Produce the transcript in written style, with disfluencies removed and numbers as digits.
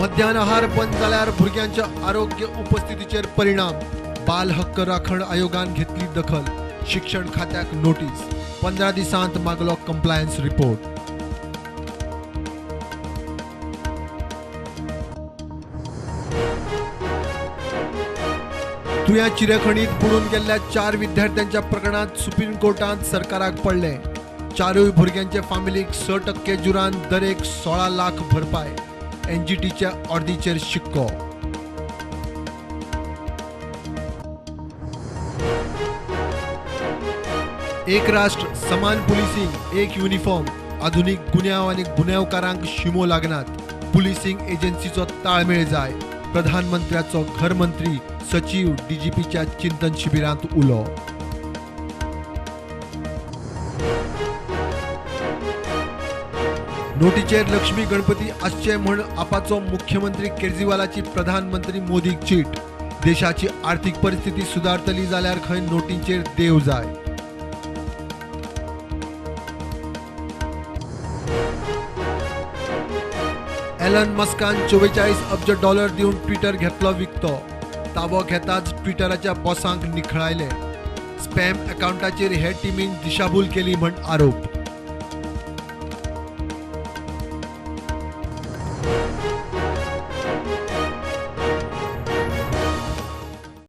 मध्यान आहार बंद जाल्यार भुरग्यांच्या आरोग्य उपस्थितीचेर परिणाम. बाल हक्क राखण आयोगान घेतली दखल. शिक्षण खात्याक नोटीस. 15 दिसांत मागलो कंप्लायन्स रिपोर्ट. तुया चिरेखणीत बुडून गेल्ल्या 4 विद्यार्थ्यांच्या प्रकरणात सुप्रीम कोर्टात सरकाराक पडले. 4 भुरग्यांचे फामिलीक 6% जुरान दरेक 16 लाख भरपाय. एनजीटीच्या ऑर्दीचेर शिक्को. एक राष्ट्र, समान पुलिसिंग, एक युनिफॉर्म. आधुनिक गुन्यांव आनी गुन्यांवकारांक शिमो लागनात. पुलिसिंग एजन्सीचो ताळमेळ जाय. प्रधानमंत्र्याचो घरमंत्री, सचीव, डीजीपीच्या चिंतन शिबिरांत उलो. नोटीचेर लक्ष्मी गणपती आसचे म्हण आपाचो मुख्यमंत्री केजरीवालाची प्रधानमंत्री मोदीक चीट. देशाची आर्थिक परिस्थिती सुदारतली जाल्यार खंय नोटींचेर देव जाय. एलन मस्कान 44 अब्ज डॉलर दिवन ट्विटर घेतलो विकतो. ताबो घेताच ट्विटराच्या बॉसांक निखळायले. स्पॅम अकाउंटाचेर हे टिमीन दिशाभूल केली म्हण आरोप.